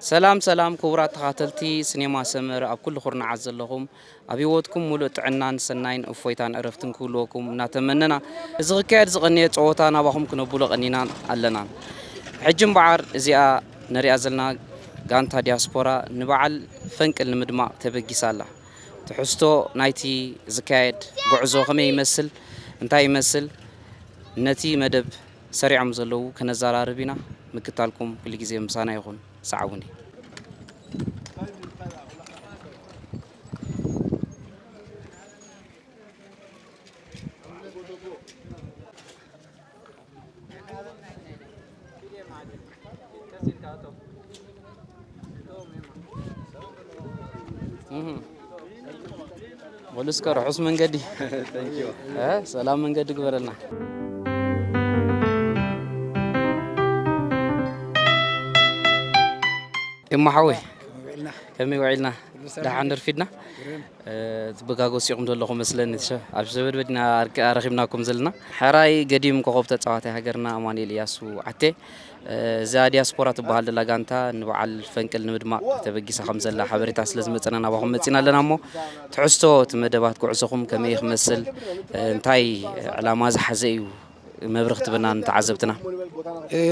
ሰላም ሰላም ክቡራት ተኻተልቲ ሲኔማ ሰመረ ኣብ ኩሉ ኩርናዓት ዘለኹም ኣብ ህይወትኩም ሙሉእ ጥዕናን ሰናይን እፎይታን ዕረፍትን ክህልወኩም እናተመነና፣ እዚ ክካየድ ዝቐነየ ጸወታ ናባኹም ክነብሎ ቀኒናን ኣለናን። ሕጂ እምበኣር እዚኣ ነሪኣ ዘለና ጋንታ ዲያስፖራ ንበዓል ፈንቅል ንምድማቕ ተበጊሳ ኣላ። ትሕዝቶ ናይቲ ዝካየድ ጉዕዞ ከመይ ይመስል፣ እንታይ ይመስል፣ ነቲ መደብ ሰሪዖም ዘለዉ ከነዘራርብ ኢና። ምክታልኩም ኩሉ ግዜ ምሳና ይኹን። ሰዓቡኒ። እህ። በሉ እስከ ርሑስ መንገዲ። እ፣ ሰላም መንገዲ ግበረልና። እማ ሓወይ፣ ከመይ ውዒልና? ደሓን ደርፊድና? እ፣ ትበጋገሱ ኢኹም ዘለኹም መስለኒ። ትሸ-፣ ኣብ ሸበድበድ ኢና ኣርክ-፣ ኣረኺብናኩም ዘለና። ሕራይ ገዲም ኮኸብ ተጻዋታይ ሃገርና ኣማኑኤል እያሱ ዓቴ። እ፣ እዛ ዲያስፖራ ትበሃል ዘላ ጋንታ ንበዓል ፈንቅል ንምድማቕ ተበጊሳ ከም ዘላ ሓበሬታ ስለ ዝመጸና ናባኹም መጺና ኣለና። እሞ ትሕዝቶ እቲ መደባት ጉዕዞኹም ከመይ ክመስል፣ እ፣ እንታይ ዕላማ ዝሓዘ እዩ መብርህ ክትበና ንተዓዘብትና?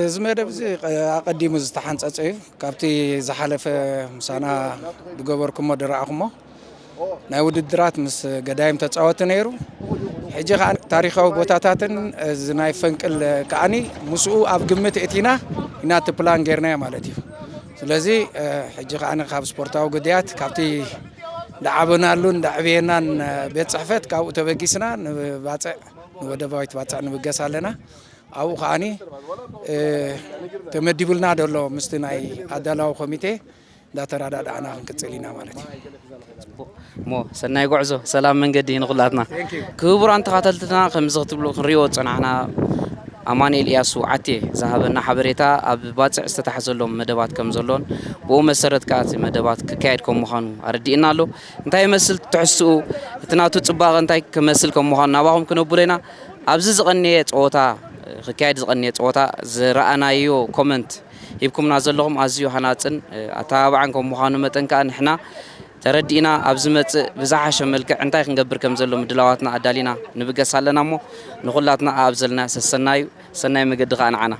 እዚ መደብ እዚ ቀ-፣ ኣቐዲሙ ዝተሓንጸጸ እዩ። ካብቲ ዝሓለፈ ምሳና ዝገበርኩሞ ዝረኣኹሞ ናይ ውድድራት ምስ ገዳይም ተጻወቲ ነይሩ። ሕጂ ኸኣ ታሪኻዊ ቦታታትን እዚ ናይ ፈንቅል ከኣኒ ምስኡ ኣብ ግምት እቲና ኢና እቲ ፕላን ጌርናዮ ማለት እዩ። ስለዚ፣ እ፣ ሕጂ ከኣኒ ካብ ስፖርታዊ ጉዳያት ካብቲ እንዳዓበናሉን እንዳዕበየናን፣ እ፣ ቤት ጽሕፈት ካብኡ ተበጊስና ንባጽዕ ንወደባዊት ባጽዕ ንብገስ ኣለና። ኣብኡ ከኣኒ፣ እ፣ ተመዲቡልና ዘሎ ምስቲ ናይ ኣዳላዊ ኮሚቴ እንዳተረዳዳእና ክንቅጽል ኢና ማለት እዩ። እሞ ሰናይ ጉዕዞ፣ ሰላም መንገዲ ንኹላትና። ክቡራን ተኻተልትና፣ ከምዚ ክትብሉ ክንሪኦ ዝጸናሕና፣ ኣማኑኤል እያሱ ዓቴ ዝሃበና ሓበሬታ ኣብ ባጽዕ ዝተታሕዘሎም መደባት ከም ዘሎን ብኡ መሰረት ከኣ እቲ መደባት ክካየድ ከም ምዃኑ ኣረዲእና ኣሎ። እንታይ ይመስል ትሕዝትኡ፣ እቲ ናቱ ጽባቐ እንታይ ክመስል ከም ምዃኑ ናባኹም ክነብሎ ኢና። ኣብዚ ዝቐነየ ጸወታ፣ ክካየድ ዝቐነየ ጸወታ ዝረኣናዮ ኮመንት ሂብኩምና ዘለኹም ኣዝዩ ሃናጽን፣ እ፣ ኣተባባዕን ከም ምዃኑ መጠን ከኣ ንሕና ተረዲእና ኣብ ዝመጽእ ብዝሓሸ መልክዕ እንታይ ክንገብር ከም ዘሎ ምድላዋትና ኣዳሊና ንብገስ ኣለና እሞ ንኹላትና ኣብ ዘለና ሰሰናዩ ሰናይ መገዲ ከኣ ንዓና።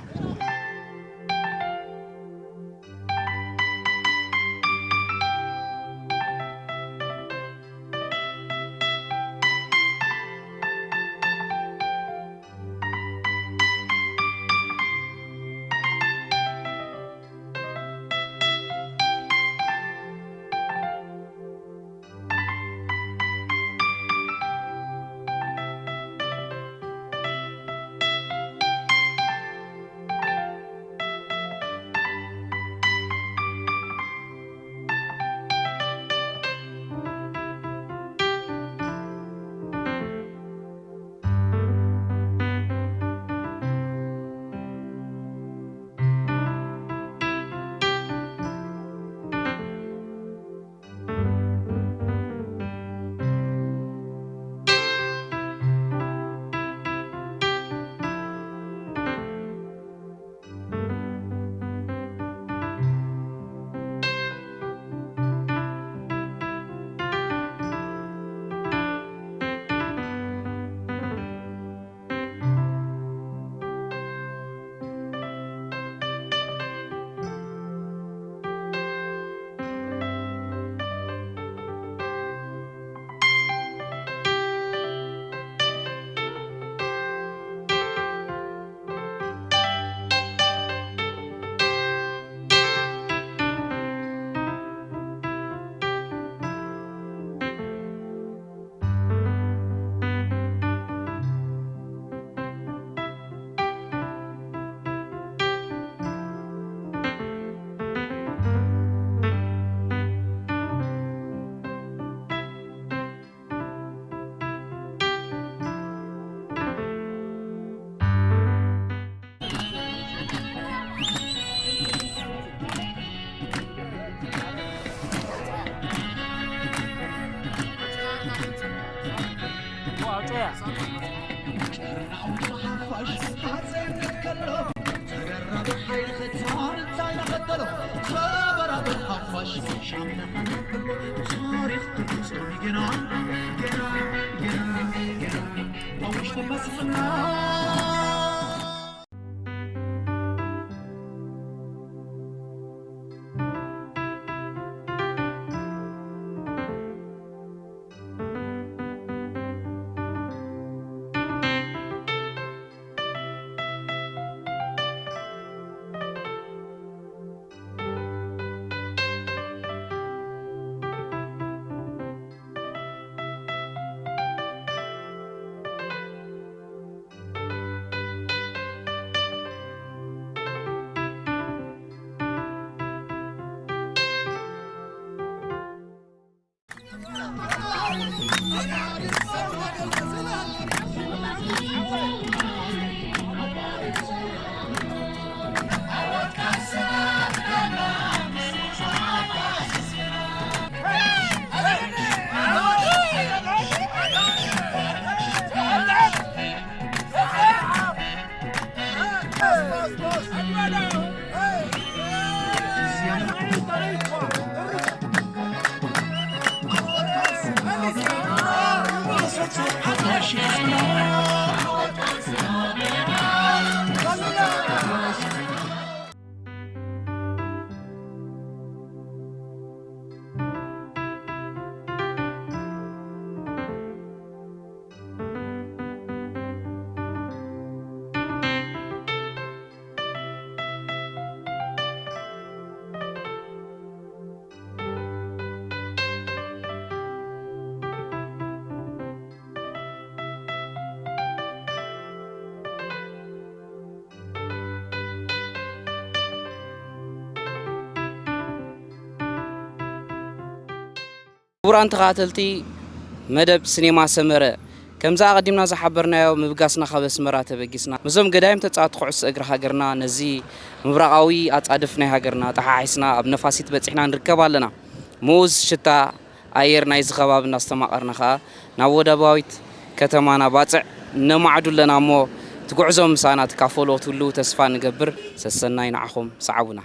ክቡራን ተኸታተልቲ መደብ ሲኔማ ሰመረ፣ ከምዛ ኣቐዲምና ዝሓበርናዮ፣ ምብጋስና ካብ ኣስመራ ተበጊስና ምስዞም ገዳይም ተጻወትቲ ኩዕሶ እግሪ ሃገርና፣ ነዚ ምብራቓዊ ኣጻድፍ ናይ ሃገርና ጠሓሒስና ኣብ ነፋሲት በጺሕና ንርከብ ኣለና። ምኡዝ ሽታ ኣየር ናይዚ ከባቢ እናስተማቐርና ከኣ ናብ ወደባዊት ከተማና ባጽዕ ነማዕዱ ኣለና እሞ፣ እቲ ጉዕዞ ምሳና ትካፈሉ ክትህልዉ ተስፋ ንገብር። ሰሰናይ ንዓኹም፣ ሰዓቡና።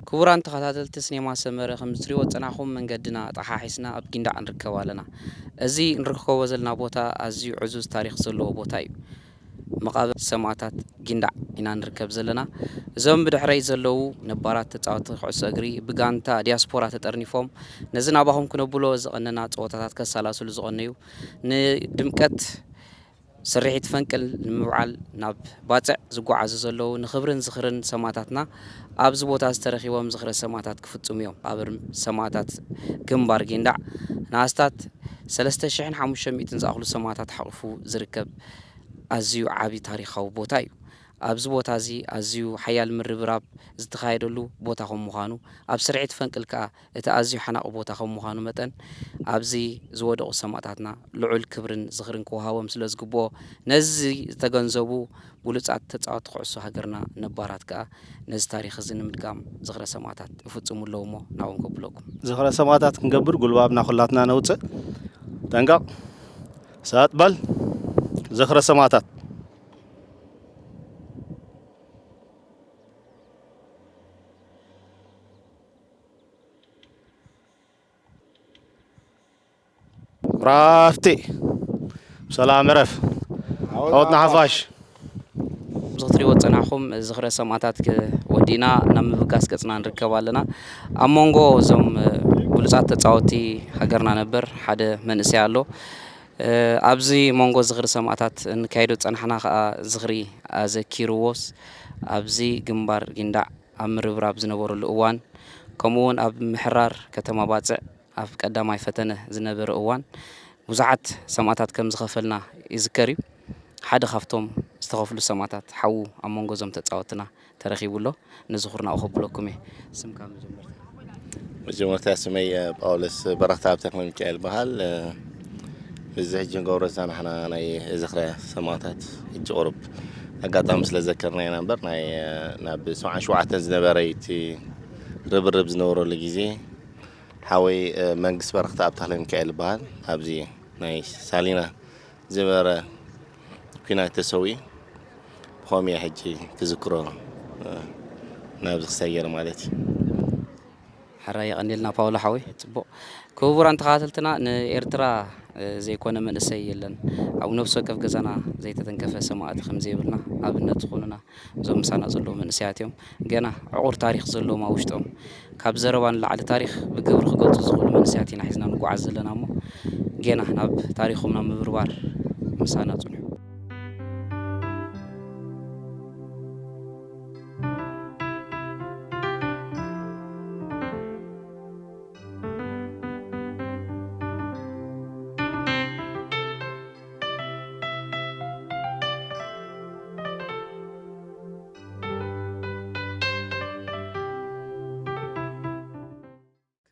ክቡራን ተኸታተልቲ ስኔማ ሰመረ፣ ከም እትሪእዎ ዝጸናሕኩም መንገድና ጠሓሒስና ኣብ ጊንዳዕ ንርከብ ኣለና። እዚ ንርከቦ ዘለና ቦታ ኣዝዩ ዕዙዝ ታሪኽ ዘለዎ ቦታ እዩ። መቓብር ሰማእታት ጊንዳዕ ኢና ንርከብ ዘለና። እዞም ብድሕረይ ዘለዉ ነባራት ተጻወትቲ ኩዕሶ እግሪ ብጋንታ ዲያስፖራ ተጠርኒፎም ነዚ ናባኹም ክነብሎ ዝቐነና ጸወታታት ከሰላስሉ ዝቐነዩ ንድምቀት ስርሒት ፈንቅል ንምብዓል ናብ ባጽዕ ዝጓዓዙ ዘለዉ ንኽብርን ዝኽርን ሰማእታትና ኣብዚ ቦታ ዝተረኺቦም ዝኽረ ሰማእታት ክፍጽሙ እዮም። ኣብ ሰማእታት ግንባር ጊንዳዕ ንኣስታት ሰለስተ ሽሕን ሓሙሽተ ሚእትን ዝኣኽሉ ሰማእታት ሓቑፉ ዝርከብ ኣዝዩ ዓቢ ታሪኻዊ ቦታ እዩ። ኣብዚ ቦታ እዚ ኣዝዩ ሓያል ምርብራብ ዝተኻየደሉ ቦታ ከም ምዃኑ፣ ኣብ ስርሒት ፈንቅል ከኣ እቲ ኣዝዩ ሓናቒ ቦታ ከም ምዃኑ መጠን፣ ኣብዚ ዝወደቑ ሰማእታትና ልዑል ክብርን ዝኽርን ክወሃቦም ስለ ዝግብኦ፣ ነዚ ዝተገንዘቡ ብሉጻት ተጻወትቲ ኩዕሶ ሃገርና ነባራት ከኣ ነዚ ታሪኽ እዚ ንምድጋም ዝኽረ ሰማእታት ይፍጽሙ ኣለዉ እሞ ናብኦም ከብለኩም። ዝኽረ ሰማእታት ክንገብር ጉልባብና ኩላትና ነውጽእ። ጠንቀቕ፣ ሰጥ በል። ዝኽረ ሰማእታት። ራፍቲ ሰላም ዕረፍ። ዓወት ዓወት ንሓፋሽ። ንሓፋሽ። እዚ ክትሪእዎ ዝጸናሕኩም ዝኽረ ሰማእታት ወዲእና ናብ ምብጋስ ገጽና ንርከብ ኣለና። ኣብ መንጎ እዞም ብሉጻት ተጻወትቲ ሃገርና ነበር ሓደ መንእሰይ ኣሎ። ኣብዚ መንጎ ዝኽሪ ሰማእታት እንካየዶ ዝጸናሕና ከኣ ዝኽሪ ኣዘኪርዎስ ኣብዚ ግንባር ጊንዳዕ ኣብ ምርብራብ ዝነበረሉ እዋን፣ ከምኡውን ኣብ ምሕራር ከተማ ባጽዕ ኣብ ቀዳማይ ፈተነ ዝነበረ እዋን ብዙሓት ሰማእታት ከም ዝኸፈልና ይዝከር እዩ። ሓደ ካብቶም ዝተኸፍሉ ሰማእታት ሓዉ ኣብ መንጎ እዞም ተጻወትና ተረኺቡ ኣሎ። ንዝኽርና ከብለኩም እየ። ስምካ መጀመርታ? መጀመርታ ስመይ ጳውሎስ በረኽታ ኣብ ተክለ ሚካኤል ይበሃል። እዚ ሕጂ ንገብሮ ዘለና ንሕና ናይ ዝኽረ ሰማእታት ሕጂ ቁሩብ ኣጋጣሚ ስለ ዘከርና ኢና እምበር፣ ናይ ናብ ሰብዓን ሸውዓተን ዝነበረ እቲ ርብርብ ዝነበረሉ ግዜ ሓወይ መንግስት በረኽታ ኣብ ተክለ ሚካኤል ይበሃል። ኣብዚ ናይ ሳሊና ዝነበረ ኲናት ተሰዊኡ፣ ብኸምኡ እየ ሕጂ ክዝክሮ ናብዚ ክሳይ ገይረ ማለት እዩ። ሕራይ የቐንየልና ፓውሎ ሓወይ። ጽቡቕ። ክቡራን ተኸታተልትና፣ ንኤርትራ ዘይኮነ መንእሰይ የለን፣ ኣብ ነፍሲ ወከፍ ገዛና ዘይተተንከፈ ሰማእቲ ከም ዘይብልና ኣብነት ዝኾኑና እዞም ምሳና ዘለዉ መንእሰያት እዮም። ገና ዕቑር ታሪኽ ዘለዎም ኣብ ውሽጦም፣ ካብ ዘረባ ንላዕሊ ታሪኽ ብግብሪ ክገልጹ ዝኽእሉ መንእሰያት ኢና ሒዝና ንጓዓዝ ዘለና እሞ፣ ገና ናብ ታሪኾም ናብ ምብርባር ምሳና ጽንሑ።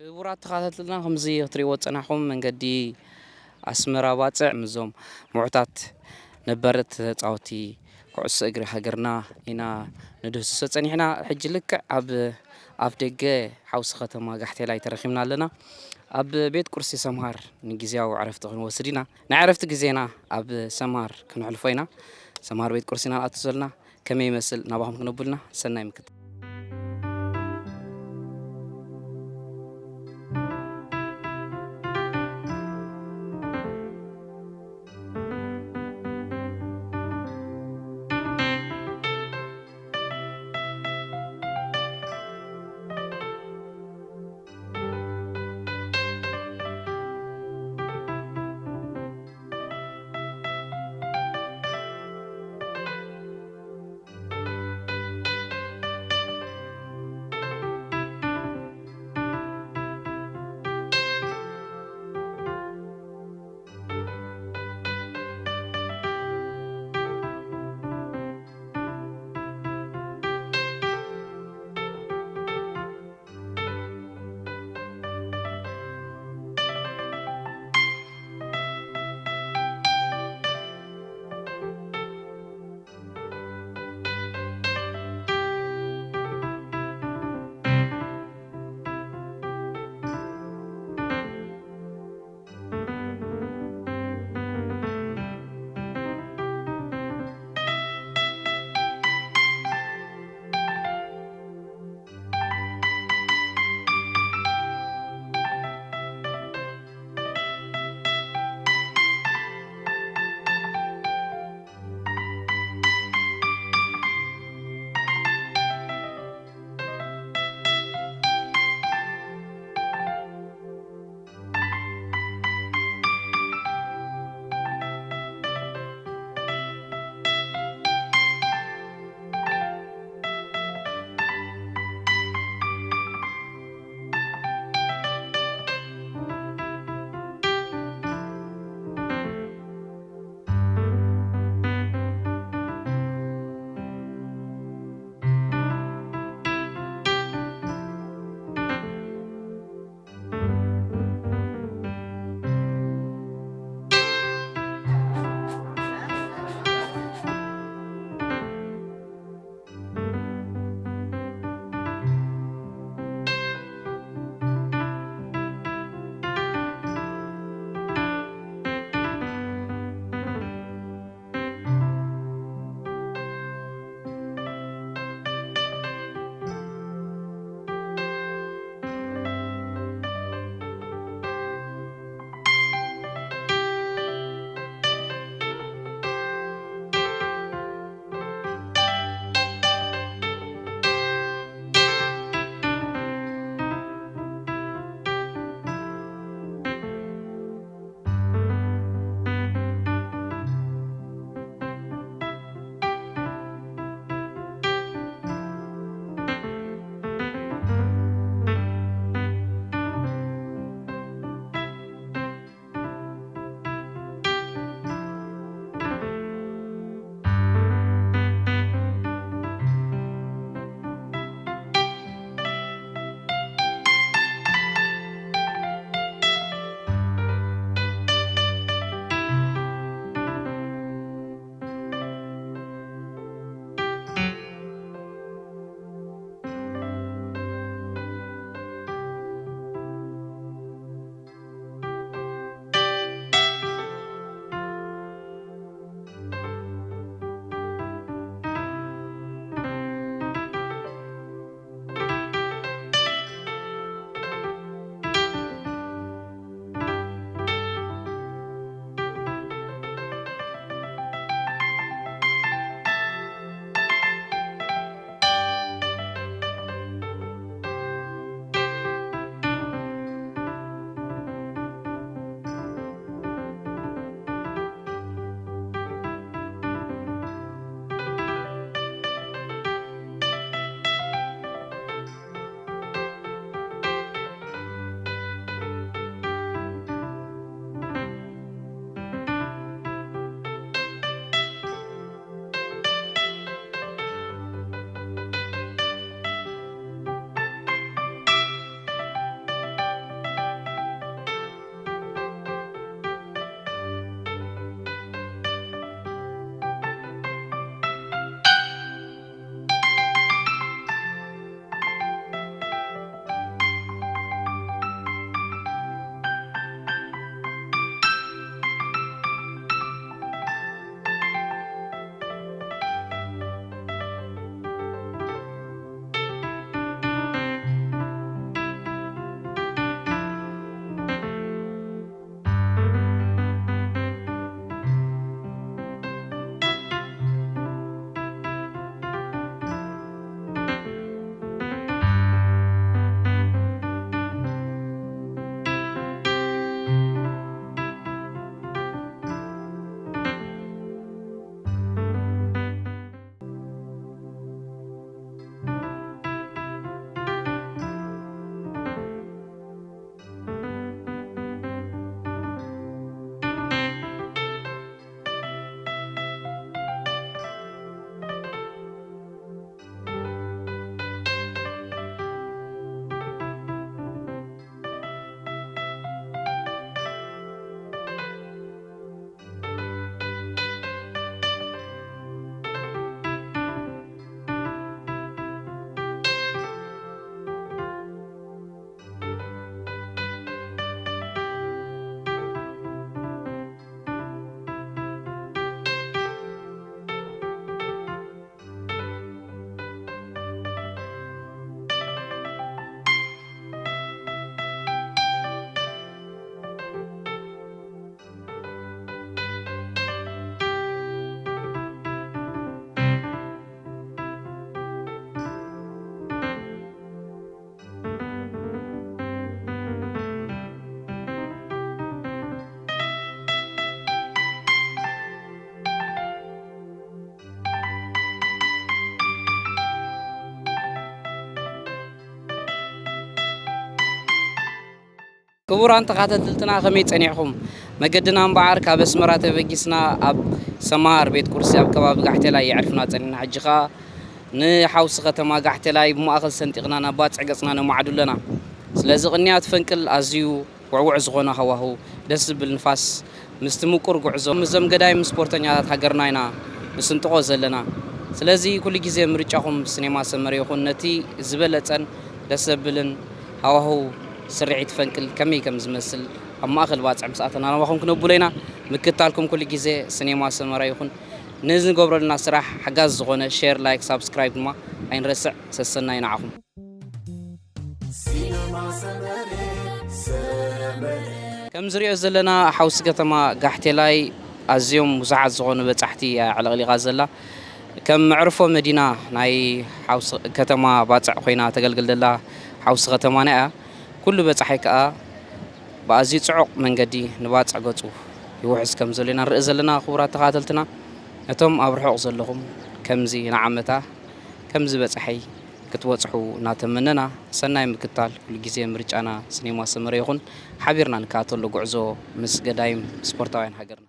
ክቡራት ተኸታተልትና፣ ከምዚ ክትሪእዎ ዝጸናሕኩም መንገዲ ኣስመራ ባጽዕ ምስዞም ምዑታት ነበረት ተጻወቲ ኩዕሶ እግሪ ሃገርና ኢና ንድህስሶ ጸኒሕና። ሕጂ ልክዕ ኣብ ኣፍ ደገ ሓውሲ ከተማ ጋሕቴላይ ተረኺብና ኣለና። ኣብ ቤት ቁርሲ ሰምሃር ንግዝያዊ ዕረፍቲ ክንወስድ ኢና። ናይ ዕረፍቲ ግዜና ኣብ ሰምሃር ክነሕልፎ ኢና። ሰምሃር ቤት ቁርሲ ኢና ንኣቱ ዘለና። ከመይ ይመስል? ናባኹም ክነብልና። ሰናይ ምክትታል። ክቡራን ተኻተልትና ከመይ ጸኒሕኹም? መገድና እምበኣር ካብ ኣስመራ ተበጊስና ኣብ ሰማር ቤት ቁርሲ ኣብ ከባቢ ጋሕቴላይ የዕርፍና ጸኒሕና። ሕጂ ኸኣ ንሓውሲ ከተማ ጋሕቴላይ ብማእከል ሰንጢቕና ናብ ባጽዕ ገጽና ነማዕዱ ኣለና። ስለዚ ቅንያት ፈንቅል ኣዝዩ ውዕውዕ ዝኾነ ሃዋህው፣ ደስ ዝብል ንፋስ፣ ምስቲ ምቁር ጉዕዞ፣ ምስዞም ገዳይም ስፖርተኛታት ሃገርና ኢና ንስንጥቖ ዘለና። ስለዚ ኩሉ ግዜ ምርጫኹም ስኔማ ሰመረ ይኹን። ነቲ ዝበለጸን ደስ ዘብልን ሃዋህው ስርዒት ፈንቅል ከመይ ከም ዝመስል ኣብ ማእከል ባጽዕ ምስ ኣተና ናባኹም ክነብሎ ኢና። ምክታልኩም ኩሉ ግዜ ስኔማ ሰመረ ይኹን። ነዚ ንገብረልና ስራሕ ሓጋዚ ዝኾነ ሼር፣ ላይክ፣ ሳብስክራይብ ድማ ኣይንረስዕ። ሰሰናይ ንዓኹም። ከም ዝሪኦ ዘለና ሓውሲ ከተማ ጋሕቴላይ ኣዝዮም ብዙሓት ዝኾኑ በጻሕቲ እያ ኣዕለቕሊቓ ዘላ። ከም መዕርፎ መዲና ናይ ሓውሲ ከተማ ባጽዕ ኮይና ተገልግል ዘላ ሓውሲ ከተማና እያ። ኩሉ በጻሓይ ከኣ ብኣዝዩ ጽዑቕ መንገዲ ንባጽዕ ገጹ ይውሕዝ ከም ዘሎ ኢና ንርኢ ዘለና። ክቡራት ተኻተልትና፣ ነቶም ኣብ ርሑቕ ዘለኹም ከምዚ ንዓመታ ከምዚ በጻሓይ ክትበጽሑ እናተመነና፣ ሰናይ ምክታል። ኩሉ ግዜ ምርጫና ስኔማ ሰመረ ይኹን። ሓቢርና ንከታተሎ ጉዕዞ ምስ ገዳይም ስፖርታውያን ሃገርና።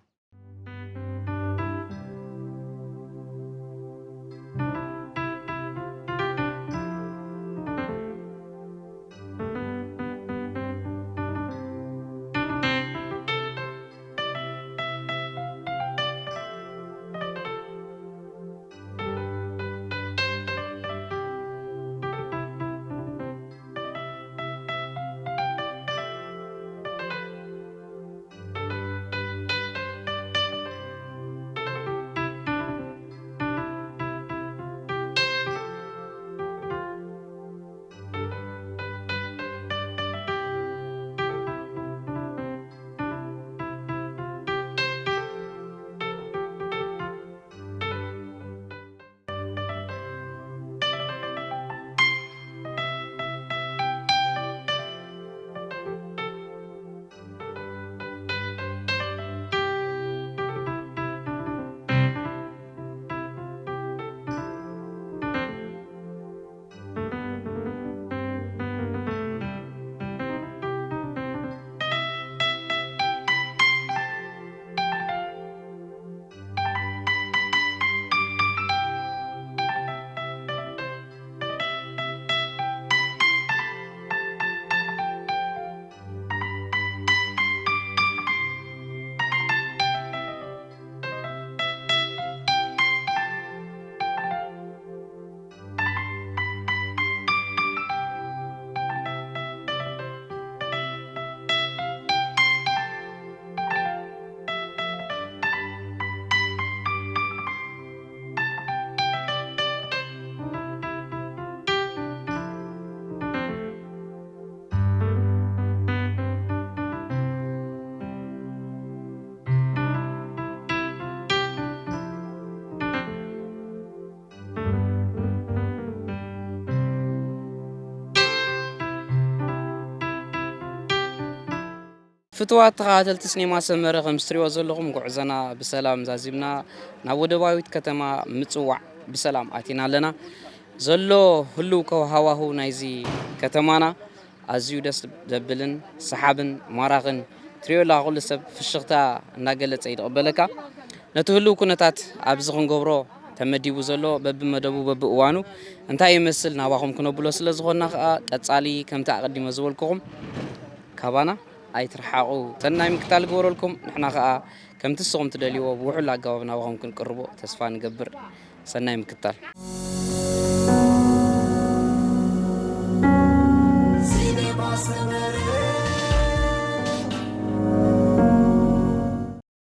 ፍቱዋት ተኸታተልቲ ስኔማ ሰመረ፣ ከም እትሪእዎ ዘለኹም ጉዕዞና ብሰላም ዛዚምና ናብ ወደባዊት ከተማ ምጽዋዕ ብሰላም ኣቲና ኣለና። ዘሎ ህልው ከው ሃዋህው ናይዚ ከተማና ኣዝዩ ደስ ዘብልን ሰሓብን ማራኽን፣ ትሪኦ ኣለኻ ኩሉ ሰብ ፍሽኽታ እናገለጸ እዩ ዝቕበለካ። ነቲ ህልው ኩነታት ኣብዚ ክንገብሮ ተመዲቡ ዘሎ በብመደቡ በብእዋኑ እንታይ ይመስል ናባኹም ክነብሎ ስለ ዝኾንና ከኣ ቀጻሊ ከምቲ ኣቐዲመ ዝበልኩኹም ካባና ኣይትርሓቑ። ሰናይ ምክታል ግበረልኩም። ንሕና ከኣ ከምቲ ንስኹም ትደልይዎ ብውሑል ኣገባብ ናባኹም ክንቅርቦ ተስፋ ንገብር። ሰናይ ምክታል።